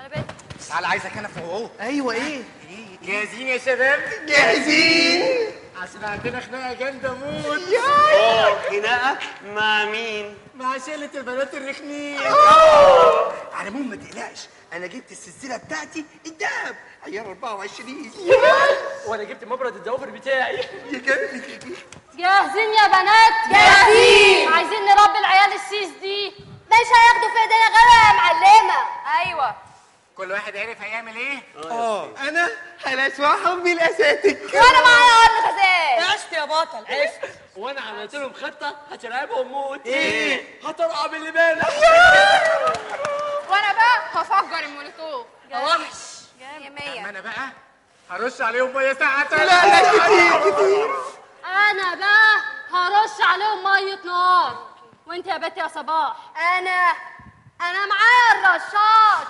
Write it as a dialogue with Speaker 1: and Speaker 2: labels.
Speaker 1: انا بنت.
Speaker 2: تعالى عايزك انا في موضوع.
Speaker 3: ايوه ايه؟
Speaker 2: جاهزين يا شباب؟
Speaker 3: جاهزين.
Speaker 2: عشان عندنا خناقه جامدة موت.
Speaker 4: خناقه مع مين؟
Speaker 2: مع شله البنات الرخمين.
Speaker 3: على العموم ما تقلقش، انا جبت السلسلة بتاعتي الدهب عيار 24.
Speaker 5: وانا جبت مبرد الضوافر بتاعي.
Speaker 3: يا جامد.
Speaker 1: جاهزين يا بنات؟
Speaker 6: جاهزين.
Speaker 1: عايزين نربي العيال السيس دي.
Speaker 6: مش هياخدوا في ايدينا غير يا معلمه.
Speaker 1: ايوه.
Speaker 2: كل واحد عرف هيعمل ايه؟
Speaker 3: انا هلسوعهم بالاساتك.
Speaker 6: وانا معايا قرن غزال.
Speaker 7: عشت يا بطل عشت.
Speaker 5: وانا عملت لهم خطه هترعبهم موت. ايه؟ هترقع باللبانه.
Speaker 8: وانا بقى هفجر المولوتوف.
Speaker 7: يا وحش.
Speaker 6: يا مية.
Speaker 2: انا بقى هرش عليهم مية ساقعه.
Speaker 3: لا لا كتير كتير.
Speaker 1: انا بقى هرش عليهم مية نار. وانت يا بت يا صباح؟
Speaker 6: انا معايا الرشاش.